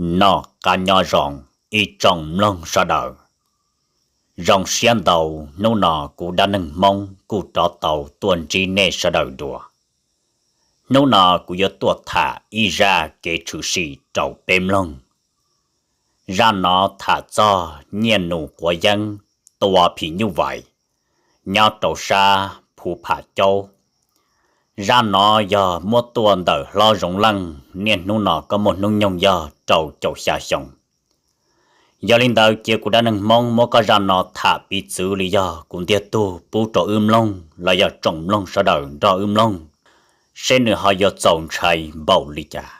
Noj qab nyob zoo ib tsoom mloog sawv daws. Zoo siab ntau, hnub no kuv Dab Neeg Hmoob kuj rov tau tuaj ntsib nej sawv daws dua. Hnub no kuv yuav tuaj tham ib zaj kev tshwm sim rau peb mloog. Zaj no tham txog Nyiaj Nus Quav Yeeb tua phim nyuj vais nyob rau sab Phu Pham Caub. Zaj no yog muab tuaj ntawm Hlob Zoov Leej, niaj hnub no koj muaj hnub nyoog yog rau caum xya xyoo. Yog li ntawd cia kuv Dab Neeg Hmoob muab koj zaj no tham piv txwv li yog kuv ntiag tug pub rau wb mloog los yog tsoom mloog sawv daws nrog wb mloog, seb nws ho yuav txaus ntshai npaum li cas.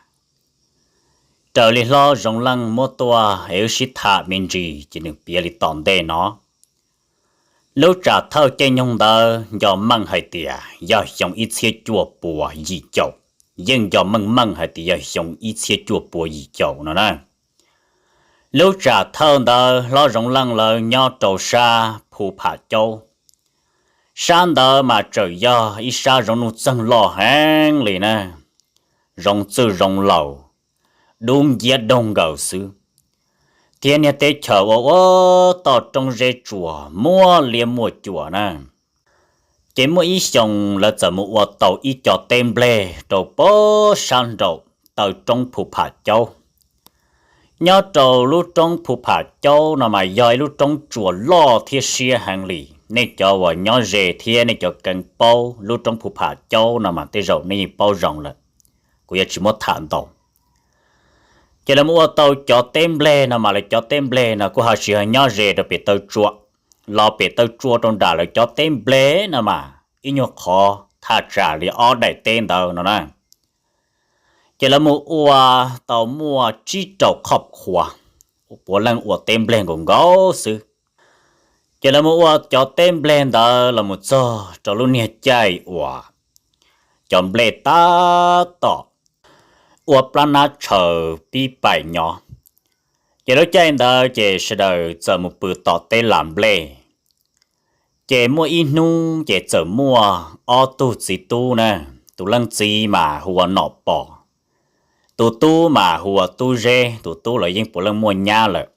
Raws li Hlob Zoov Leej muab tuaj es wb sib tham me ntsis ces nws piav li tom ntej no. Lub tsam thawj caij nyoog ntawd nco meej hais tias yog xyoo ib txhiab cuaj puas yim caum, yeej nco meej meej hais tias yog xyoo ib txhiab cuaj puas yim caum no na. Lub tsam thawj ntawd Hlob Zoov Leej lawv nyob rau sab Phu Pham Caub. Sab ntawd mas tseem yog ib sab zoov nuj txeeg loj heev li na, zoov txwj zoov laus, dub nciab doog nkaus xwb, thiab niag teb chaws ua ua toj roob zeb tsuas muaj liab muaj cuam na. Ces muaj ib xyoos lawv txawm mus ua tau ib co teb nplej rau pem sab nraum taw roob Phu Pham Caub. Nyob rau lub roob Phu Pham Caub no mas yog ib lub roob tsuas loj thiab siab heev li. Nej cov uas nyob ze thiab nej cov keev paub lub roob Phu Pham Caub no mas tej zaum nej yeej paub zoo lawm, kuv yuav tsis muab tham ntau. Ces lawv mus ua tau cov teb nplej no mas lawv cov teb nplej no kuj ho tsis yog nyob ze rau pem taw tsua, los pem taw tsua rau nram lawv cov teb nplej no mas ib nyuag qhov thaj tsam li ob daim teb ntawd no na. Ces lawv mus ua tau muaj tsib rau khoj khua, puav leej ua teb nplej nkaus nkaus xwb. Ces lawv mus ua cov teb nplej ntawd los mus txog rau lub niag caij uas cov nplej tab tom ua plab nab tshaws pib paim nyob. Ces lub caij ntawd ces sawv daws txawm mus pw tom teb las nplej. Ces muaj ib hnub ces txawm muaj ob tug txiv tub na, tus leej txiv mas hu ua Nom Pos, tus tub mas hu ua Tub Zeb, tus tub los yeej puav leej muaj nyab lawm.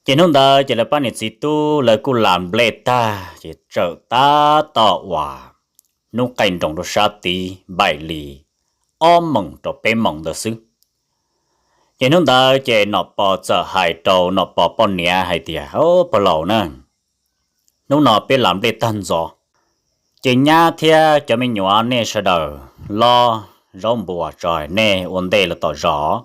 Ces hnub ntawd ces lawv pab niam txiv tub lawv kuj las nplej tag ces txawm tab tom uas hnub qaij nroos rau sab tid npaim li ob moos rau peb moos ntawd xwb. Ces hnub ntawd ces Nom Pos txawm hais rau Nom Pos poj niam hais tias, Au, pog laus na, hnub no peb las nplej tag ntxov, ces nyab thiab cov me nyuam nej sawv daws lob zaub npua tso, nej ua ntej los tom zos,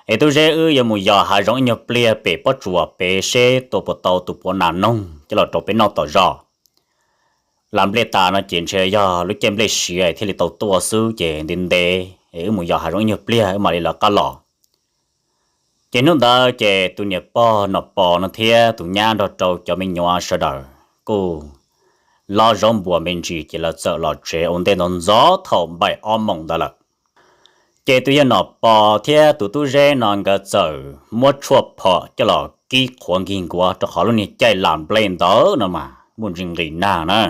es Tub Zeb wb yuav mus yos hav zoov ib nyuag pliag pem pob tsuas pem seb tua puas tau tus puav nas noog coj los rau peb noj tom zos. Las nplej tas no ces ntshe yog lub caij nplej siav thiaj li tau tuaj xwb, ces ntev ntev es wb mus yos hav zoov ib nyuag pliag wb mam li lawv qab los. Ces hnub ntawd ces tus niam pog Nom Pos no thiab tus nyab nrog rau cov me nyuam sawv daws kuj lob zaub npua me ntsis ces lawv txawm los tsev ua ntej ntxov ntxov thaum npaim ob moos ntawd lawm. Ces tus yawg Nom Pos thiab tus Tub Zeb no nkawd txawm muab tshuaj phom coj los kib qhuav nkig nkuav rau qhov lub niag caij las nplej ntawd no mas muaj ntsis nqis nag na.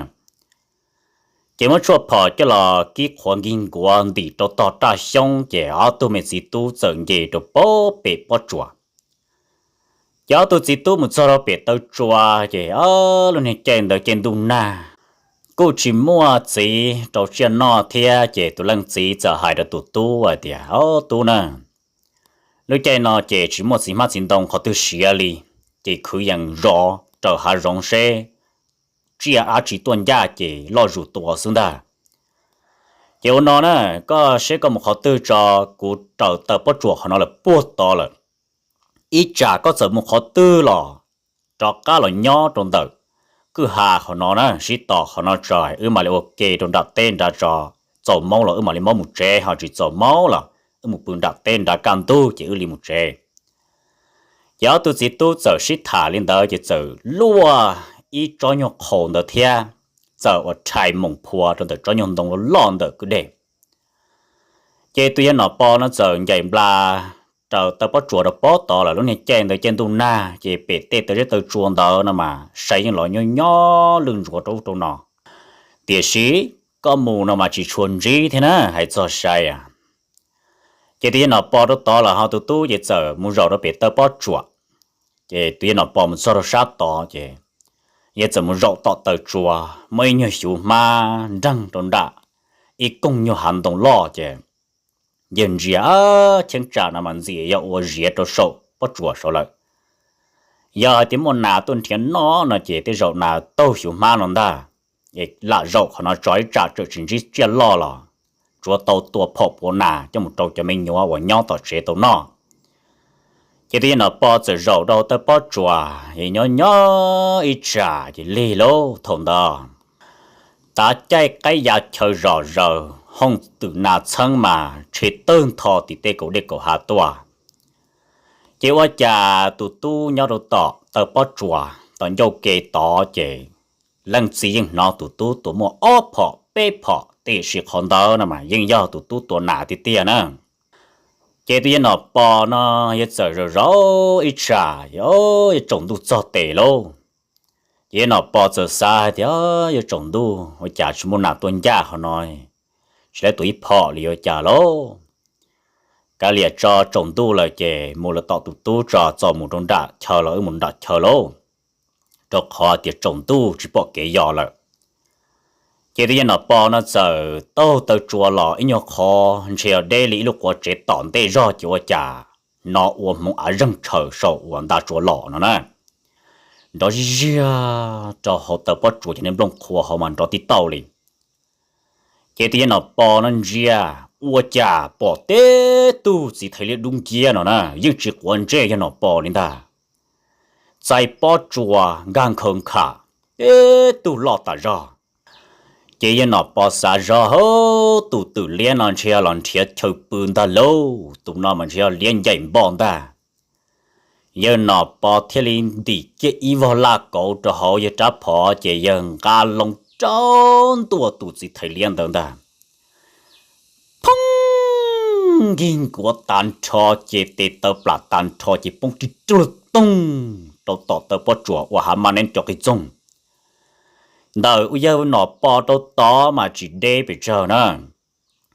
Ces muab tshuaj phom coj los kib qhuav nkig nkuav ntim rau tog raj xyoob ces ob tug me txiv tub txawm nce rau pem pob tsuas. Ces ob tug txiv tub mus txog rau pem taw tsua ces lub niag caij ntawd caij ntuj nag, kuj tsis muaj txiv rau tsiaj noj thiab ces tus leej txiv txawm hais rau tus tub hais tias, Au tub na, lub caij no ces tsis muaj txiv hmab txiv ntoo qhov twg siav li, ces khwv yees zov raws hav zoov seb tsiaj dab tsi tuaj ncaj ces loj zus tua xwb ntag. Ces ua no na, koj seb koj mus qhov twg tso, kuv raws taw pob tsuas qhov no lawm puag tod lawm. Ib tsam koj txawm mus qhov twg los rov qab los nyob rau ntawm kwj ha qhov no na, sib tos qhov no tso, wb mam li ua ke rau nram teb nrad tso. Txaus maub los wb mam li maub mus tsev, ho tsis txaus maub los wb mus pw nram teb nrad kaj ntug ces wb li mus tsev. Ces ob tug txiv tub txawm sib tham li ntawd ces txawm luaj ib tsob nyuag qhaus ntawd thiab, txawm ua rhais moos phua rau ntawm tsob nyuag ntoo loj loj ntawm kwj deg. Ces tus yawg Nom Pos no txawm ncaim nplas raws taw pob tsuas rau pob tod lawm. Lub niag caij ntawd caij ntuj nag ces pem tej taw zeb taw tsua ntawd no mas sai yeej los nyob nyob lwj ntsuav rau ub rau no. Tiam sis koj mus no mas tsis tshua ntsib thiab na, hais txog sai a. Ces tus yawg Nom Pos rau tod lawm ho tus tub ces txawm mus zaum rau pem taw pob tsuas. Ces tus yawg Nom Pos mus txog rau sab tod ces yawg txawm mus zaum tom taw tsua, muaj ib nyuag xyuv hmab nreeg rau nram ib koog nyuag hav ntoo loj ces yawg ntsia, cheeb tsam no mas ntxim yog ua ziav rau saum pob tsuas saud lawm. Yog hais tias muaj nas tuaj nrhiav noj no ces tej zaum nas taug xyuv hmab no ntag, es lam zaum qhov no tso ib tsam tseem tsis ntsib tsiaj loj los tsuav tau tua phom puav nas coj mus rau cov me nyuam uas nyob tom tsev tau noj. Ces tus yawg Nom Pos txawm zaum rau taw pob tsuas es nyob nyob ib tsam ces lig lauj. Thaum ntawd tav caij qaib ya chaw zom zaws, hooj twm nas txheeb mas tshe tawg ntho tim tej kaum dej kaum hav tuaj. Ces ua cas tus tub nyob rau tom taw pob tsuas tom ncauj ke tod ces leej txiv yeej hnov tus tub tua muaj ob phom peb phom, tiam sis qhov ntawd no mas yeej yog tus tub tua nas tiag tiag na. Ces tus yawg Nom Pos no yawg txawm zaum zaum ib tsam, yuav tsaus ntuj txog tes lauj. Ces yawg Nom Pos txawm xav hais tias, yuav tsaus ntuj ua cas tsis muaj nas tuaj ncaj qhov no, tsis lawv tua ib phom li ua cas lauj. Kav liam tso, tsaus ntuj lawm ces mus lawm tom tus tub tso, txo mus rau nram chaw los wb mus nram chaw lauj, rau qhov tias tsaus ntuj tsis pom kev yos lawm. Ces tus yawg Nom Pos no txawm taug taw tsua los ib nyuag qhov ntshe yog deb li ib lub quav tsev tom ntej zog ces ua cas hnov ua hmoov av zeeg tshaws saum uas nta tsua los no na. Nrov zij ziag rau hauv taw pob tsuas ces niag nplooj qhuav hauv mas nrov tib taug li. Ces tus yawg Nom Pos no ntsia, ua cas pom teb tug txiv thais liab dub nciab no na, yeej tsis quav ntsej yawg Nom Pos li ntag. Txais pob tsuas nkag nkhaws nkham, teb tug loj tas zog. Ces yawg Nom Pos xav zog, hauv, tus twm liab no ntshe los nrhiav chaw pw ntag lauj, tus no mas ntshe yog liab ncaim npoj ntag. Yawg Nom Pos thiaj li ntim kiag ib vog laj kauv rau hauv yawg rab phom ces yawg nqa loo rau ntua tus txiv thais liab ntawd ntag. Phoob! Nkig nkuav tag nrho ces tes taw plam tag nrho ces poob rig rug toog rau tom taw pob tsuas ua hav mab neb cov qis txoog. Ntawm ua yawg Nom Pos rau tod mas tsis deb pes tsawg na,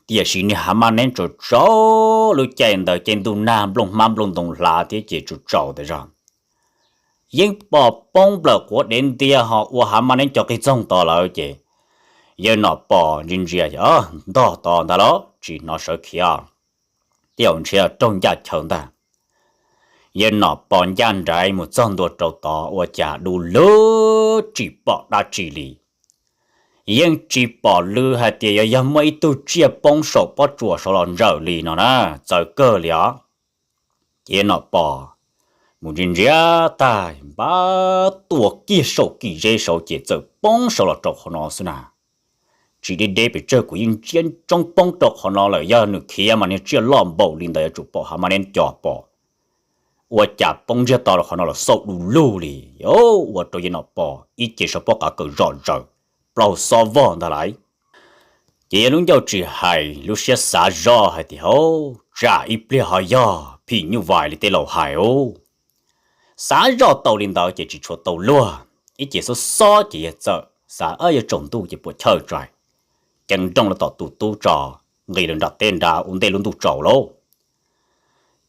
tiam sis niag hav mab neb tsaus tsaus, lub caij ntawd caij ntuj nag nplooj hmab nplooj ntoo hlav thiab ces tsaus tsaus tas zog. Yeej pom poob nplawm quav dev ntiag ho ua hav mab neb cov qis txoog tod lawm ces yawg Nom Pos ntsia ntsia, ntog tod ntag lauj, tsis hnov sawv khiav, tej zaum ntshe raug ncaj chaw ntag. Yawg Nom Pos ncaj nraim mus txog ntua rau tod ua cas du lug tsis pom dab tsi li. Yeej tsis pom lw hais tias yuav yog muaj ib tug tsiaj poob saum pob tsuas saud los ntsawm li no na, txawv kawg li os. Ces yawg Nom Pos mus ntsia ntsia tag npab tua kiag saum kis zeb saud ces txawm poob saud los rau qhov no xwb na. Tsis deb deb pes tsawg, kuv yeej ntsia ntsoov poob rau qhov no lawm, yog nws khiav mas niag tsiaj loj npaum li ntawd yuav tsum pom hav mab neb cov pom. Ua cas poob ntsiag to rau qhov no los xauj du lug li, ua rau yawg Nom Pos ib ce saum pob qav kaws zom zaws, plaub xob vog ntag lauj. Ces yawg lub ncauj tsis hais lub siab xav zoj hais tias, hauv, tsam ib pliag ho yog phim nyuj vais li tej laus hais os. Xav zoj tau li ntawd ces tsis tshua tau luag, ib ce xob xob ces yawg txawm xav, yuav tsaus ntuj ces puas chawj tso, ceev nrooj los tom tus tub tso, nqis lawm nram teb nrad ua ntej lub ntuj tsaus lauj.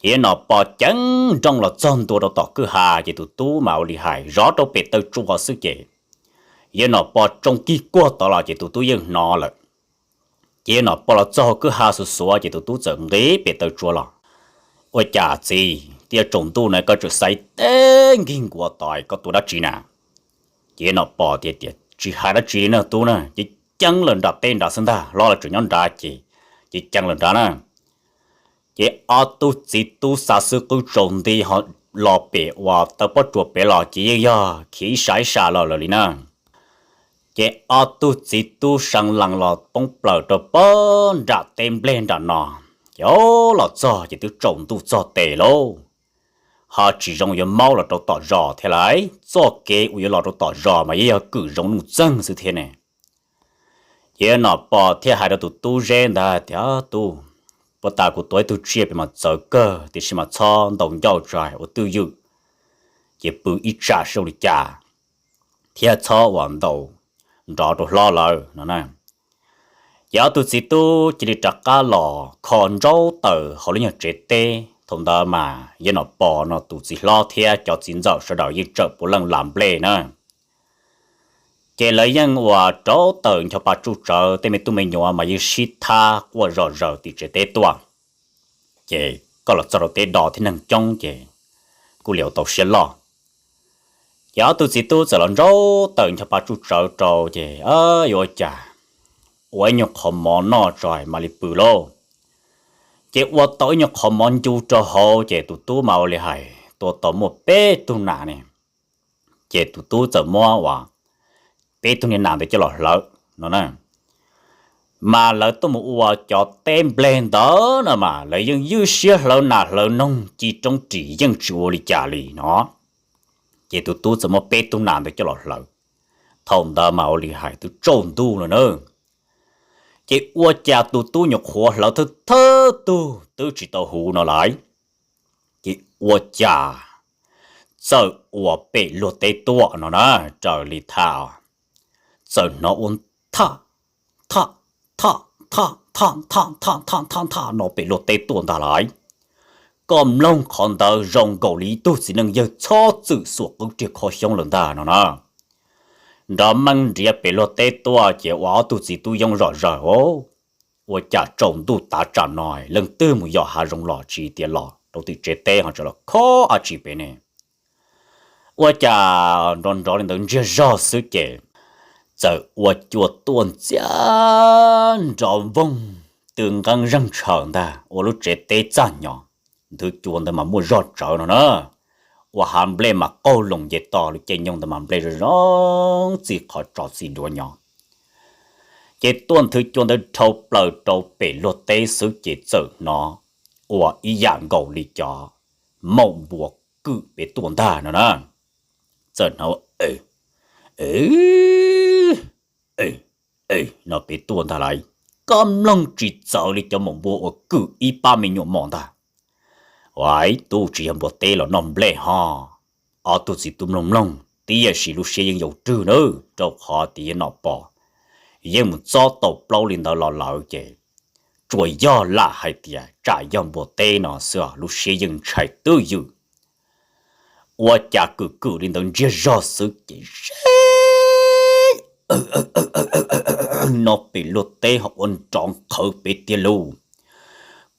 Ces yawg Nom Pos ceev nrooj los txog ntua rau tom kwj ha ces tus tub mas ua li hais zov rau pem taw tsua xwb ces yawg Nom Pos tsoo kig kuag tod los ces tus tub yeej hnov lawm. Ces yawg Nom Pos los txog kwj ha xuav xuav ces tus tub txawm nqis pem taw tsua los. Ua cas txiv, twb yuav tsaus ntuj na koj tseem xaiv teb nkig nkuav tod, koj tua dab tsi na? Ces yawg Nom Pos tias, tsis hais dab tsi li na tub na, ceev ceev lawm nram teb nrad xwb ntag, hlob lawv tseem nyob nrad ces ceev ceev lawm nrad na. Ces ob tug txiv tub xav xwb qwb tsaus nti ho los pem uas taw pob tsuas pem los ces yeej yog khiav ib sab ib sab los lawm li na. Ces ob tug txiv tub seev lees los poob plaws rau pem nram teb nplej nram no, ces los txog ces twb tsaus ntuj txog tes lauj. Ho tsis zoo yuav maub los rau tom zos thiab lauj, txoj kev uas yuav los rau tom zos mas yeej yog kwm zoov nuj txeeg xwb thiab ne. Ces yawg Nom Pos thiaj hais rau tus tub zeb ntawd tias, tub, puag ta kuv tua ib tug tsiaj pem mas txawv kawg, tiam sis mas txhob ntaus ncauj tso, ua twj ywm, ces pw ib tsam seb zoo li cas, thiab txhob uas ntaus nrov rau hlob lawv no na. Ces ob tug txiv tub cia li rov qab los kho ntsauv taws hauv lub nyuag tsev teb. Thaum ntawd mas yawg Nom Pos no tus txiv hlob thiab cov txiv ntxawm sawv daws yeej tsawm puav leej lam nplej na. Ces lawv yeej uas rauv taws ncho pa tsuj tsawv, tej me tub me nyuam mas yeej sib thab quaj zom zaws tim tsev teb tuaj. Ces koj los txog rau teb do thiab neeg coob ces kuj li tau siab loj. Ces ob tug txiv tub txawm los ntsauv taws ncho pa tsuj tsawv rau ces yuav ua cas ua ib nyuag qhov mov noj tso mam li pw lauj. Ces ua tau ib nyuag qhov mov ncu rau hauv ces tus tub mas ua li hais tua tau muaj peb tug nas ne. Ces tus tub txawm muab uas peb tug niag nas ntawd coj los hlawv no na. Mas lawv tuaj mus ua cov teb nplej ntawd no mas lawv yeej ywj siab hlawv nas hlawv noog ci roob ris yeej tsis ua li cas li no. Ces tus tub txawm muab peb tug nas ntawd coj los hlawv. Thaum ntawd mas ua li hais twb tsaus ntuj lawm na. Ces ua cas tus tub nyuam qhuav hlawv thawj thawj tug twb tsis tau huv no lawm, ces ua cas txawm ua pem luag teb tuaj no na, raws li tham txawm hnov ua thaj thaj thaj thaj thaj thaj thaj thaj thaj no pem luag teb tuaj ntag lawm. Koj mloog qhov ntawd zoo nkaus li ib tug txiv neej yawg txhob txwm xuam qwb riag kho xyoob lawm ntag no na. Nrov meej nriav pem luag teb tuaj ces ua ob tug txiv tub yoob zom zaws os. Ua cas tsaus ntuj tav tsam no leej twg mus yos hav zoov los tsis tias los rau tim tsev teb ho tseem los khob dab tsi pem ne. Ua cas nrov nrov li ntawd ntsiag zog xwb ces txawm ua cua tuaj ntxiag nrov voog tw nqeeb zeeg tshaws ntag ua lub tsev teb txaj nyo. Nthwv cua ntawd mas muaj zog tsawv no na. Ua hav nplej mas qaug loos nce to lub caij nyoog ntawd mas nplej zoo zoo txij qhov tso txij duav nyo. Ces tuaj nthwv cua ntawd dhau plaws rau pem luag teb xwb ces txawm hnov ua ib yam nkaus li cov maum npua kwm pem tuaj ntag no na. Txawm hnov e e e no pem tuaj ntag lawm. Koj mloog tsis txawv li cov maum npua uas kwm ib pab me nyuam mos ntag. Ua ib tub tsis yog npua teb los noj nplej ho. Ob tug txiv tub mloog mloog tiam sis lub siab yeej yau rwg na, rau qhov tias yawg Nom Pos yeej mus txob tau plaub li ntawd los lawm ces tsuas yog lam hais tias tsam yog npua teb no xwb lub siab yeej ntshai twb ywm. Ua cas kwm kwm li ntawd ntsiag zog xwb ces ze no pem luag teb ho ua nrov qhawv pem tiag lauj.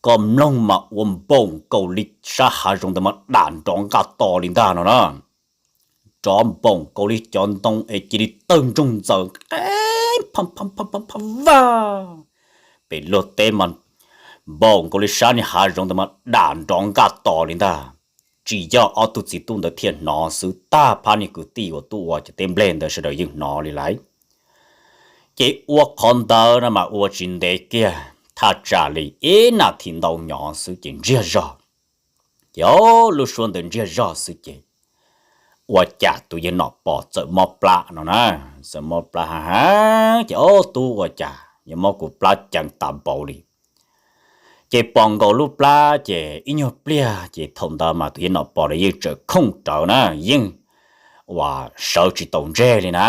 Koj mloog mas ua npaum nkaus li sab hav zoov ntawd mas dam nrov nqaj tos li ntag no na. Nrov npaum nkaus li cov ntoo es cia li tawg ntsoog ntxaws qe pha pha pha pha pha vaj. Pem luag teb mas npaum nkaus li sab niag hav zoov ntawd mas dam nrov nqaj tos li ntag. Tsis yog ob tug txiv tub ntawd thiaj hnov xwb, tag phab niag kwv tij uas tuaj ua cov teb nplej ntawd sawv daws yeej hnov li lawm. Ces ua qhov ntawd no mas ua tsis ntev kiag thaj tsam li ib nas this ntau nyob xwb ces ntsiag zog. Ces o lub suab ntawd ntsiag zog xwb ces ua cas tus yawg Nom Pos txawm mob plab no na. Txawm mob plab ha ha ces o tub ua cas yuav mob kuv plab ceev tas npaum li. Ces pom nkaus lub plab ces ib nyuag pliag ces thaum ntawd mas tus yawg Nom Pos los yeej tseem khooj rawv na, yeej uas sawv tsis tau ntseg li na.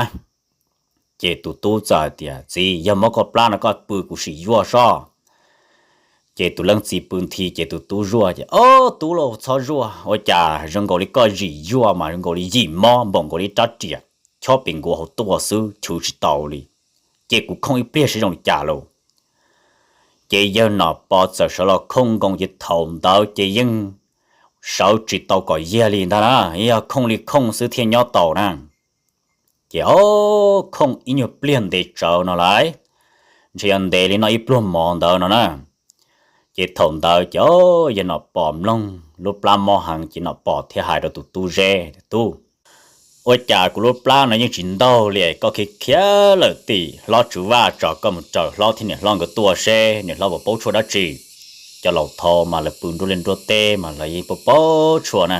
Ces tus tub txawm hais tias txiv, yog mob koj plab no koj pw kuv sim zuaj sob. Ces tus leej txiv pw nthi ces tus tub zuaj ces o tub lauj txhob zuaj, ua cas zoo nkaus li koj zim zuaj mas zoo nkaus li yim mob npaum nkaus li rab riam chob pem nkuav hauv tuaj xwb chwv tsis tau li. Ces kuv khooj ib pliag saib zoo li cas lauj. Ces yawg Nom Pos txawm sawv los khooj nkoos ces thaum ntawd ces yeej sawv tsis tau kom yiag li ntag na, yog khooj li khooj xwb thiaj nyob tau na. Ces o khooj ib nyuag pliag ntev tsawv no lawm, ntshe yog ntev li noj ib pluag mov ntawd no na. Ces thaum ntawd ces o yawg Nom Pos mloog lub plab mob heev ces Nom Pos thiaj hais rau tus tub Zeb, tub, ua cas kuv lub plab no yeej tsis ntaug li, koj khiav khiav lawm tim hlob Tswv Vaj tso, koj mus raws hlob thiab niam hlob nkawd tuaj seb niam hlob puas paub tshuaj dab tsi. Cov laus thaud mas lawv pw nruab liaj nruab teb mas lawv yeej paub paub tshuaj na.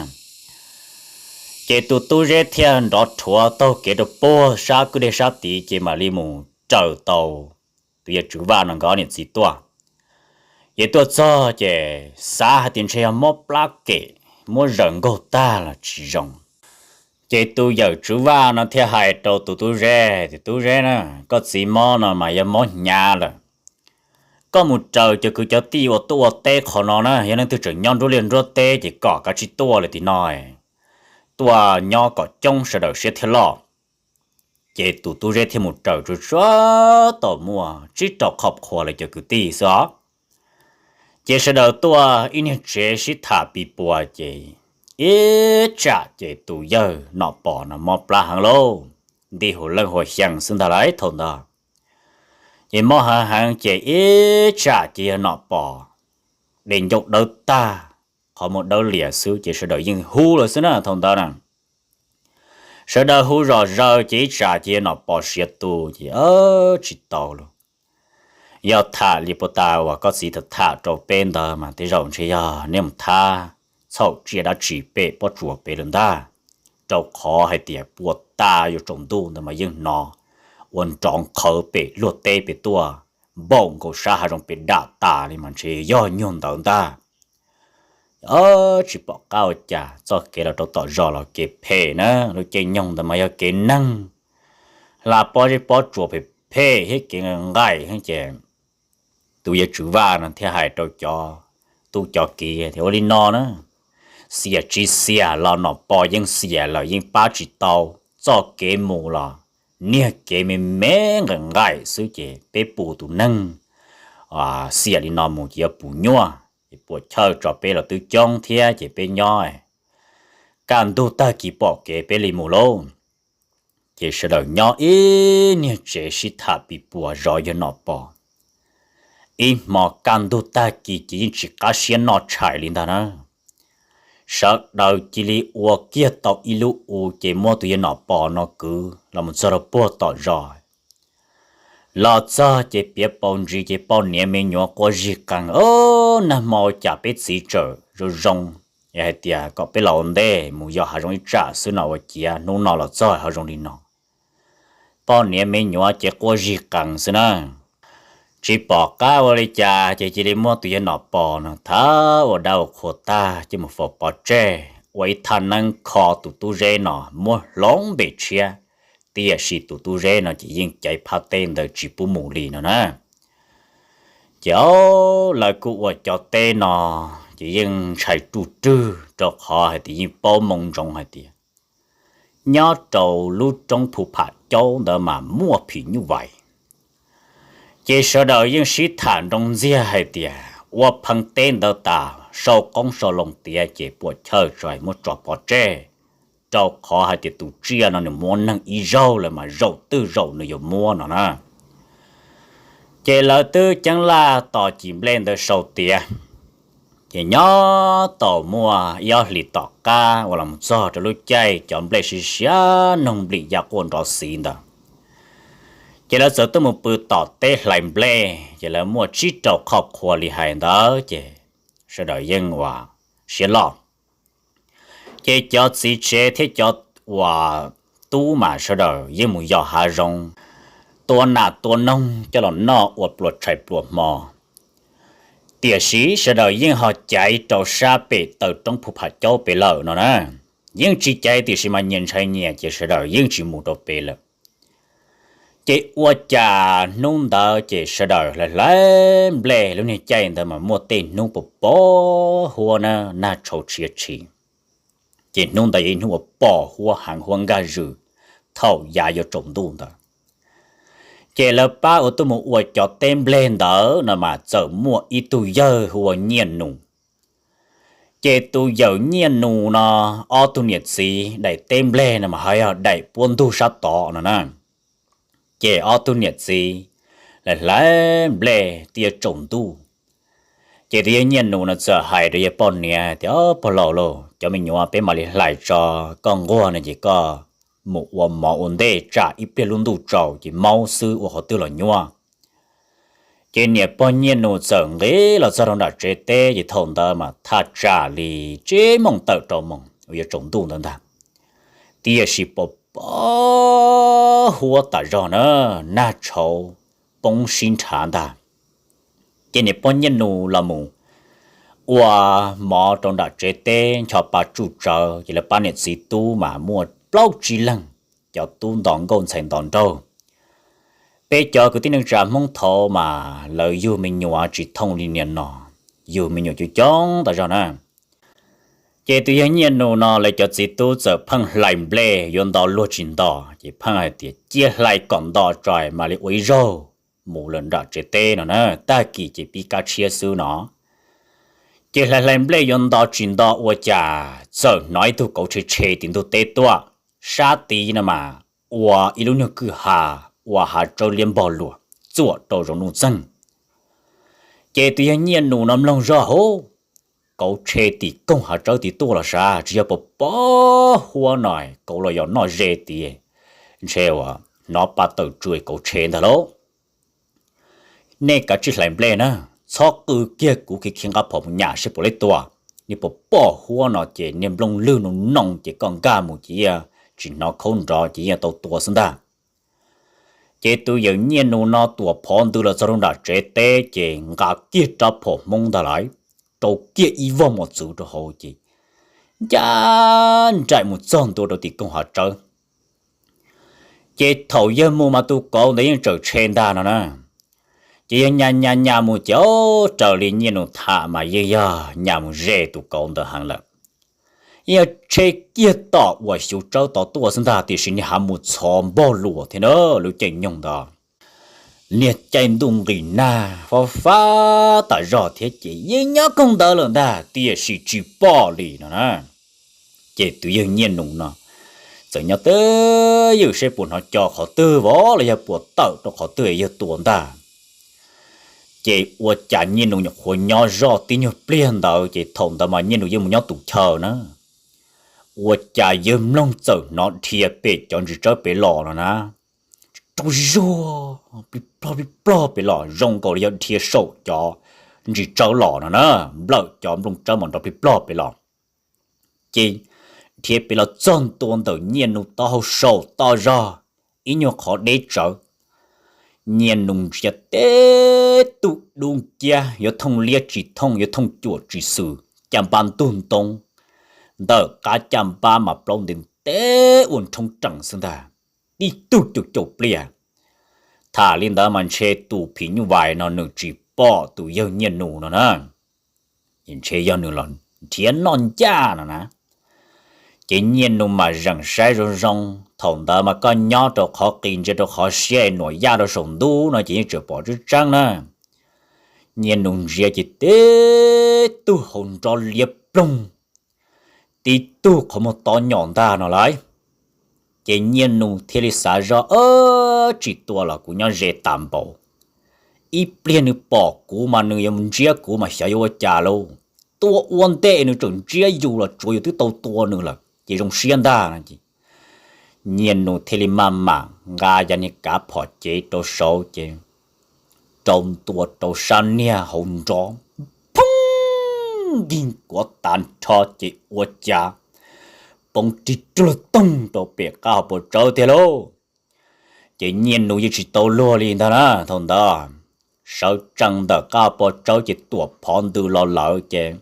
Ces tus tub Zeb thiaj nrov rhuav taug kev rau puag sab kwj deg sab tid ces mam li mus raws tau tus yawg Tswv Vaj no nkawd niam txiv tuaj. Ces tuaj txog ces xav hais tias ntshe yog mob plab kem, muab zaws nkaug tag los tsis zoo. Ces tus yawm Tswv Vaj no thiaj hais rau tus tub Zeb tias, tub Zeb na, koj txiv mob no mas yog mob hnyav lawm, Koj mus raws cov kwv cov tij uas tuaj ua teb qhov no na, yog leej twg tseem nyob nruab liaj nruab teb ces kom kav tsij tuaj lawm tim no, tuaj nyob kom coob sawv daws siab thiaj loj. Ces tus tub zeb thiaj mus raws tsuag tsuag tau muaj tsib rau qhov qhua lawv cov kwv tij xwb os. Ces sawv daws tuaj ib niag tsev sib tham pis puas ces ib tsam ces tus yawg Nom Pos no mob plab heev lauj, nti hu leej hua xyees xwb ntag lauj thaum ntawd. Ces mob heev heev ces ib tsam ces yawg Nom Pos de ncauj dawb tag, qhov muag dawb lias xwb ces sawv daws yeej hu lawm xwb na thaum ntawd na. Sawv daws hu zom zaws ces ib tsam ces yawg Nom Pos siav tu ces tsis tau lauj. Yog tham li puag ta uas koj txiv tham tham rau peb ntawd mas tej zaum ntshe yog nej mus thab txhaum tsiaj dab tsi pem pob tsuas pem lawm ntag, rau qhov hais tias puag ta yuav tsaus ntuj ntawd mas yeej hnov ua nrov qhawv pem luag teb pem tuaj, npaum nkaus sab hav zoov pem dam tas li mas ntshe yog nyuag ntawd ntag. Tsis pom qab ua cas, txoj kev los rau tom zos los kev phem na, lub caij nyoog ntawd mas yog kev neeg hla pob zeb pob tsuas phem phem thiab kev nqaim ces tus yawg Tswv Vaj no thiaj hais rau cov tub cov kiv tias ua li no na, xiam tsis xiam los Nom Pos yeej xiam lawm yeej pab tsis tau, txoj kev mus los niag kev me me nqaim nqaim xwb ces peb pum tus neeg xiam li no mus ces yuav pum nyuaj, ces puas chawj tso peb los twb coob thiab ces peb nyob kaj ntug tag kis pom kev peb li mus lauj. Ces sawv daws nyob ib niag tsev sib tham pis puas zov yawg Nom Pos. Ib hmo kaj ntug tag kis ces yeej tsis qab siab noj tshais li ntag na. Sawv daws cia li ua kiag tau ib lub u ces muab tus yawg Nom Pos no kwv los mus txog rau puag tom zos. Los txog ces piav paus ntsis ces poj niam me nyuam quaj zig qees, o, nag hmo ua cas peb txiv tseem zoo zoo, hais tias kom peb los ua ntej mus yos hav zoov ib tsam xwb no ua ciav hnub no los txog hav zoov li no. Poj niam me nyuam ces quaj zig qees xwb na. Tsis pom qab ua li cas ces cia li muab tus yawg Nom Pos no thab ua dab ua qhua tag coj mus faus pov tseg, ua ib thaj neeb kho tus tub zeb no muab hloov npe tshiab, tiam sis tus tub zeb no ces yeej caiv phab teb ntawd tsis pub mus li no na. Ces lawv kuj ua cov teb no ces yeej ntshai ruj rwg rau qhov hais tias yeej paub moo ntsoov hais tias nyob rau lub roob Phu Pham Caub ntawd mas muaj phim nyuj vais. Ces sawv daws yeej sib tham nroo ntxiag hais tias ua phee teb ntawd tas sau qoob sau loo tiav ces puas chawj tso muab tso pov tseg, rau qhov hais tias tus tsiaj no nws muab neeg ib zaug lawm mas zaum twg zaum nws yuav muab no na. Ces lawv twb ceeb laj tos cim nplej ntawd sau tiav. Ces nyob tau muaj ib ob hlis tom qab uas los txog rau lub caij cov nplej siav siav noog nplim ya quaj nrov xiv ntawd, ces lawv txawm tuaj mus pw tom teb hlais nplej, ces lawv muaj tsib rau qhov qhua li hais ntawd ces sawv daws yeej ua siab loj. Ces cov txiv tsev thiab cov uas tub mas sawv daws yeej mus yos hav zoov, tua nas tua noog coj los noj ua pluas tshais pluas hmo. Tiam sis sawv daws yeej ho caiv rau sab pem taw roob Phu Pham Caub pem lawm no na. Yeej tsis caiv tiam sis mas nyias ntshai nyias ces sawv daws yeej tsis mus rau pem lawm. Ces ua cas hnub ntawd ces sawv daws hlais hlais nplej, lub niag caij ntawd mas muaj tej hnub pos pos huab na, nag tshauv tshia tshis. Ces hnub ntawd yog ib hnub uas pos huab heev huab nkag zws thaum yav yuav tsaus ntuj ntawd. Ces lawv pab uas tuaj mus ua cov teb nplej ntawd no mas txawm muaj ib tug yawg hu ua Nyiaj Nus. Ces tus yawg Nyiaj Nus no, ob tug niam txiv daim teb nplej no mas ho yog daim puab ntug sab tod no na. Ces ob tug niam txiv hlais hlais nplej twb yuav tsaus ntuj. Ces tus yawg Nyiaj Nus no txawm hais rau yawg poj niam tias, Pog laus lauj, cov me nyuam peb mam li hlais tso, koj nquag no ces koj mus ua mov ua ntej tsam ib pliag lub ntuj tsaus ces maub xwb ua qhov twg los nyuaj. Ces niam pog Nyiaj Nus txawm nqis los txog rau nram tsev teb ces thaum ntawd mas thaj tsam li tsib moos tawm rau moos uas yuav tsaus ntuj ntawd ntag. Tiam sis pos pos huab tas zog na, nag tshauv poob sib nrhav ntag. Ces niam pog Nyiaj Nus los mus ua mov rau nram tsev teb ncho pa tsuj tsawv, ces lawv pab niam txiv tub mas muaj plaub tsib leeg, cov tub nto nkauj ntxhais nto nraug. Peb cov kwv tij neej tsa Hmoob thaud mas lawv yug me nyuam tsis thooj li niaj no, yug me nyuam coob coob tas zog na. Ces tus yawg Nyiaj Nus no lawv cov txiv tub txawm pheej hlais nplej yuav nto luag tsis nto, ces pheej hais tias cia hlais kom nto tso mam li ua ib zaug mus lawm nram tsev teb no na, tag kis ces pib kab tshiab xwb no. Ces hlais hlais nplej yuav nto tsis nto ua cas txawm hnov ib tug kauv tshe tshe tim ntug teb tuaj, sab tid no mas ua ib lub nyuag kwj ha, ua hav tsawb liab npog luas txuam rau zoov nuj txeeg. Ces tus yawg Nyiaj Nus no mloog zoj hauv, kauv tshe tim koog hav tsawb tid tuaj los sav, tsis yog pos pos huab no, kauv los yog noj ze tid, ntshe uas hnov pa tawm tsua kauv tshe ntag lauj. Nej kav tsij hlais nplej na, txhob qw kiag kuv khiav khiav nqa phom mus nyam seb puas leb tua. Niag pos pos huab no ces niag nplooj lwg noo noo ces koj nkag mus ces yeej tsis hnov khaub nrov ces yeej tau tua xwb ntag. Ces tus yawg Nyiaj Nus no tuam phov ntws los txog rau nram tsev teb ces nqa kiag rab phom Hmoob ntag lauj, rau kiag ib voj mos txwv rau hauv ces ncaj nraim mus txog ntua rau tim koog hav tsawb. Ces thaum yawg mus mas tus kauv ntawd yeej tseem tshe ntag no na. Ces yawg nyas nyas nyas mus ces raws li Nyiaj Nus tham mas yeej yog nyas mus ze tus kauv ntawd heev lawm. Yeej yog tshe kiag tom uas xyuv tsawb tod tuaj xwb ntag, tiam sis niag hav mus txhov npog luas thiab na, lub caij nyoog ntawd niag caij ntuj nqis nag fab fab tas zog thiab ces yeej nyob koog ntawd lawm ntag, tiam sis tsis pom li no na. Ces tus yawg Nyiaj Nus no txawm nyob twj ywm seb puas hnov co qhov twg vov los yog puas tawm rau qhov twg yawg tua ntag. Ces ua cas Nyiaj Nus nyuam qhuav nyob zoj tib nyuag pliag ntawd ces thaum ntawd mas Nyiaj Nus yeej mus nyob tus chaw na, ua cas yawg mloog txawm hnov dhia pem cov ntsis tsawb pem los no na, raug zuag plig plog plig plog pem los zoo nkaus li yog dhia saum cov ntsis tsawb los no na, nplawm cov nplooj tsawb mas nrov plig plog pem los. Ces dhia pem los txog ntua ntawm Nyiaj Nus taub hau saum toj zog ib nyuag qhov deb tsawv. Nyiaj Nus ntsia teb tug dub nciab yuav thooj liab tsis thooj yuav thooj cuam tsis xwm, caj npab ntug ntoo, ntawm qab caj npab mas plaub ntev ntev ua nrhoob rees xwb ntag, tib tug caum caum pliaj. Tham li ntawd mas ntshe tus phim nyuj vais no nws tsis pom tus yawg Nyiaj Nus no na, ntshe yog nws los nrhiav noj ncaj no na. Ces Nyiaj Nus mas zeem saib zoo zoo, thaum ntawd mas koj nyob rau qhov qis ntsia rau qhov siab es nuam yaj rau saum ntuj no ces yeej tseem pom tseeb tseeb na. Nyiaj Nus ntsia ces tib tug hauv nrob liab ploog, tib tug qhov muag tob nyom ntag no lauj. Ces Nyiaj Nus thiaj li xav zoj, tsis tua los kuv nyob ze tas npaum, ib pliag nws pom kuv mas nws yuav ntsiab kuv mas xyov yuav ua cas lauj. Tua ua ntej nws tseem ntsiab yus los tsuav yus twb tau tua nws lawm ces zoo siab ntag no ces Nyiaj Nus thiaj li maj mam nqa yav niag kav phom cev rau saud ces rau ntua rau sab niag hauv nrov, phooj, nkig kuav tas nrho ces ua cas poob rig ruag toog rau pem qab hauv paus tsawb tiag lauj. Ces Nyiaj Nus yeej tsis tau luag li ntag na, thaum ntawd sawv tsees ntawm qab hauv paus tsawb ces tuam phov ntws los lawm ces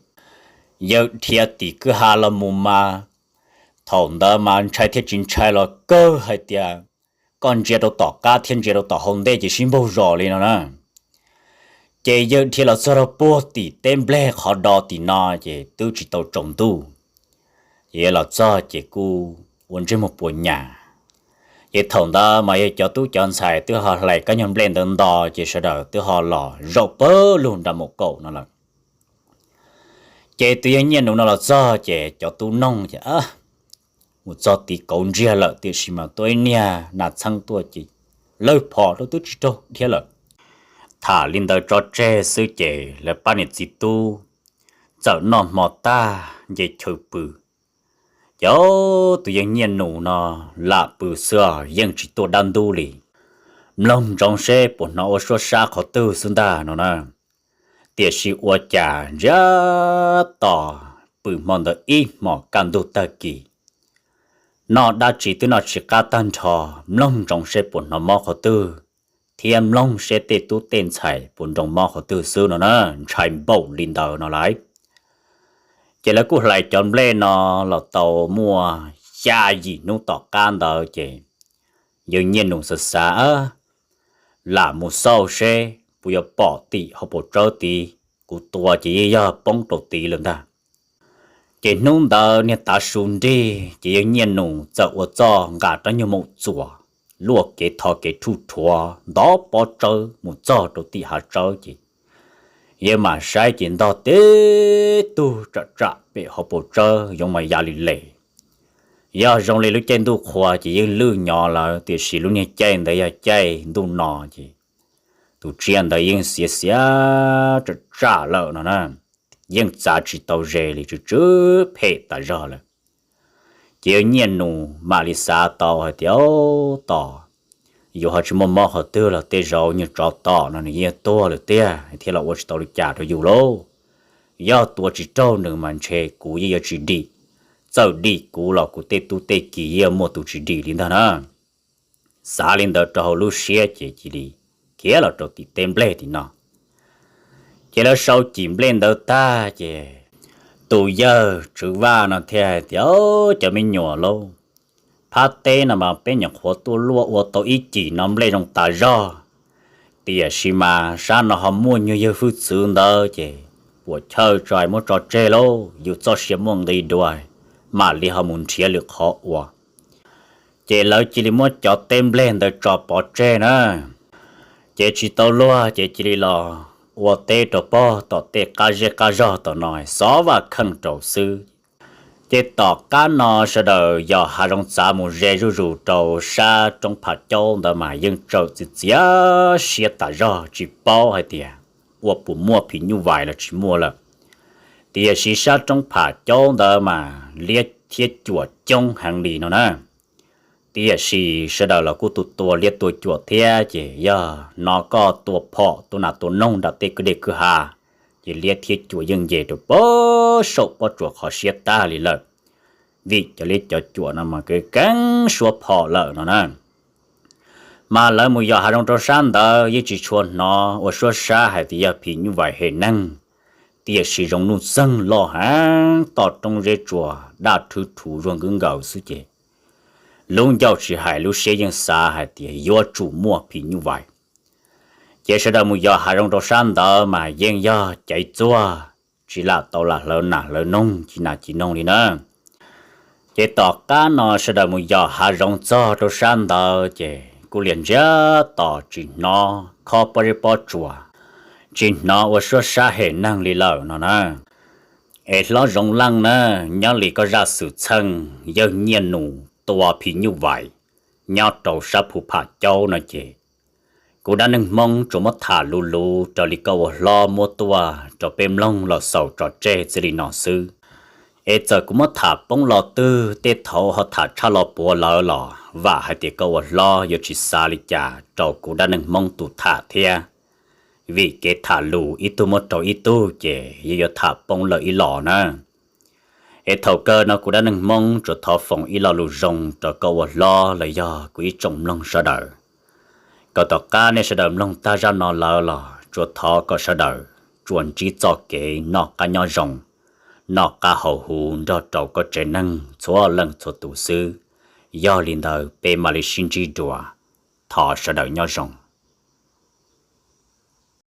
yawg dhia tim kwj ha los mus mas thaum ntawd mas ntshai thiab tsis ntshai los kawg hais tias koj ntsia rau tom qab thiab ntsia rau tom hauv ntej ces sib npaug zos li no na. Ces yawg dhia los txog rau puag tim teb nplej qhov do tim no ces twb tsis tau tsaus ntuj, ces yawg los txog ces kuj ua ntsej muag puas nyas. Ces thaum ntawd mas yawg cov tub cov ntxhais twb ho hlais kab nyuag nplej ntawd nto ces sawv daws twb ho los zaum pawg lug nram maum kaum no lawm. Ces tus yawg Nyiaj Nus no los txog ces cov tub noog ces mus txog tid kauv ntsiag lawm tiam sis mas tua ib niag nas txheeb tuaj ces lawg phom rau twb tsis raug thiab lawm. Tham li ntawd tso tseg xwb ces lawv pab niam txiv tub txawm noj hmo tag nce chaw pw. Ces tus yawg Nyiaj Nus no lam pw xwb yeej tsis tuaj dab ntub li, mloog ntsoov seb puas hnov ua suab sab qhov twg xwb ntag no na. Tiam sis ua cas ntsiag to pw hmo ntawd ib hmos kaj ntug tag kis, noj dab tsi twb noj tsis qab tag nrho, mloog ntsoov seb puas hnov mob qhov twg, thiab mloog seb tej tub tej ntxhais puas nroo mob qhov twg xwb no na, ntshai npaum li ntawd no lauj. Ces lawv kuj hlais cov nplej no los tau muaj xya yim hnub tom qab ntawd ces yawg Nyiaj Nus xav xav, lam mus xauj seb puas yuav pom tim hauv paus tsawb tid, kuv tua ces yeej yog poob rau tid lawm ntag. Ces hnub ntawd niag tav su nrig ces yawg Nyiaj Nus txawm ua txuj nqa rab nyuag maum txuas, luaj kev tho kev rhuj rhuav ntov pob tsawb mus txog rau tim hav tsawb ces yawg mam saib ces ntog tib tug tsam tsam pem hauv paus tsawb yoov mas ya li les. Yog zoo li lub caij ntuj qhua ces yeej lwj nyo lawm, tiam sis lub niag caij ntawd yog caij ntuj no ces tus tsiaj ntawd yeej xiav xiav tsam tsam lawm no na, yeej txav tsis tau ze li, tsw tsw phem tas zog lawm. Ces yawg Nyiaj Nus mam li xav tau hais tias, Tos, yus ho tsis muaj mob qhov twg los tej zaum nyuag tsov tom no nws yeej tuag lawm tiag thiaj los ua tsis tau li cas rau yus lauj. Yog tua tsis raug nws mas ntshe kuv yeej yuav tsis dim, txawm dim kuv los kuv tej tub tej ki yeej muaj tus tsis dim li ntag na. Xav li ntawd rau hauv lub siab ces cia li khiav los rau tim teb nplej tim no. Ces lawv sau cim nplej ntawd tag ces tus yawg Tswv Vaj no thiaj hais tias, Cov me nyuam lauj, phab teb no mas peb nyuam qhuav tuaj luaj ua tau ib cim no nplej zoo tas zog, tiam sis mas sab no ho muaj nyuag yawg hwj txwv ntawd ces puam chawj tso muab tso tseg lauj, yus txoj sia muaj nqi dua, mam li ho mus nrhiav lwm qhov ua. Ces lawv cia li muab cov teb nplej ntawd tso pov tseg na. Ces tsis tau luag ces cia li los ua teb rau pog tom tej qab zej qab zog tom no xov vaj kheej rau xwb. Ces tom qab no sawv daws yos hav zoov txav mus ze zuj zus rau sab roob Pham Caub ntawd mas yeej txawm txiav txiav siab tas zog tsis paub hais tias ua puas muaj phim nyuj vais los tsis muaj lawm. Tiam sis sab roob Pham Caub ntawd mas liab thiab cuam coob heev li no na. Tiam sis sawv daws los kuj tua tua liab tua cuam thiab ces yog no koj tua phom tua nas tua noog nram tej kwj deg kwj ha, ces liab thiab cuam yeej nce rau pem saum pob tsuas qhov siab tag li lawm. Vim cov liab cov cuam no mas keev keev suab phom lawm no na. Mas lawv mus yos hav zoov rau sab ntawd yeej tsis tshua hnov ua suab sab hais tias yog phim nyuj vais hem neeg, tiam sis zoo nuj txeeg loj heev, toj roob zeb tsuas daj rhwv rhuv zuag nkwb nkaws xwb ces lub ncauj tsis hais lub siab yeej xav hais tias yuav tsum muaj phim nyuj vais. Ces sawv daws mus yos hav zoov rau sab ntawd mas yeej yog caiv txuag, tsis lam tau lam hlawv nas hlawv noog ci nas ci noog li na. Ces tom qab no sawv daws mus yos hav zoov txog rau sab ntawd ces kuj liam ntsiag to tsis hnov khob pob zeb pob tsuas, tsis hnov ua suab sab hem neeg li lawm no na. Es hlob Zoov Leej na, nyob li koj zaj xwm txheej yawg Nyiaj Nus tua phim nyuj vais nyob rau sab Phu Pham Caub no ces kuv dab neeg Hmoob tsuas muab tham luv luv raws li koj ua hlob muab tuaj rau peb mloog los xaus tso tseg txij li no xwb. Es txawm kuv muab tham poob lo twg tej thaum ho tham tshaj lo puav lawm los vam hais tias koj ua hlob yuav tsis xav li cas rau kuv dab neeg Hmoob tus tham thiab. Vim kev tham lus ib tug muab rau ib tug ces yeej yuav tham poob lawm ib los na. Es thaum kawg no kuv dab neeg Hmoob tsuas thov foom ib lo lus zoo rau koj ua hlob los yog kuv ib tsoom mloog sawv daws, kom tom qab nej sawv daws mloog tag zaj no lawm los tsuas thov kom sawv daws tsuas ntsib txoj kev noj qab nyob zoo, noj qab haus huv nrog rau koj tsev neeg txhua leej txhua tus xwb. Yog li ntawd peb mam li sib ntsib dua, thov sawv daws nyob zoo.